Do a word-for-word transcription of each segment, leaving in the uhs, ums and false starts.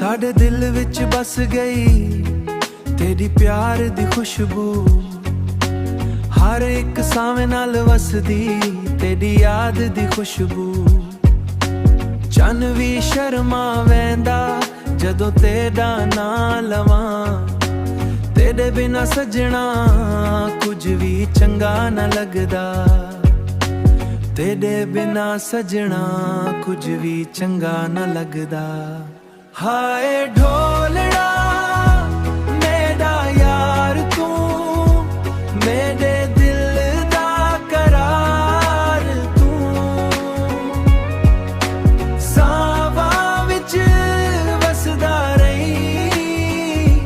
ساݙے دل وچ بس ڳئی تیݙی پیار دی خوشبو، ہر ہک سانویں نال وسدی تیݙی یاد دی خوشبو۔ چن وی شرما ویندا جدوں تیݙا ناں لواں، تیݙے بنا سڄݨا کجھ وی چنڳا نہ لڳدا، تیݙے بنا سڄݨا کجھ وی چنڳا نہ لڳدا۔ ہائے ڈھولڑا میݙا یار توں، میݙے دل دا قرار توں، سانواں وچ وسدا رہی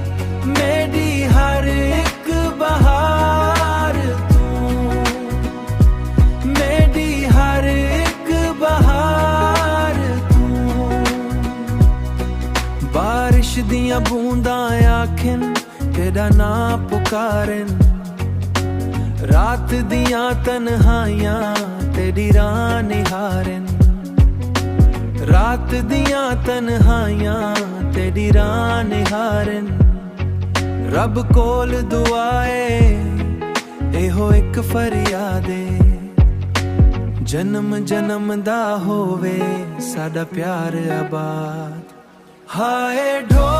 میݙی ہر ہک بہار توں، میݙی ہر ہک بہار توں۔ بارش دیاں بونداں آکھن تیݙا ناں پکارن، رات دیاں تنہائیاں تیݙی راہ نہارن، رات دیاں تنہائیاں تیݙی راہ نہارن۔ رب کول دعا اے، ایہو ہک فریاد اے، جنم جنم دا ہووے ساݙا پیار آباد۔ ہائے ڈھو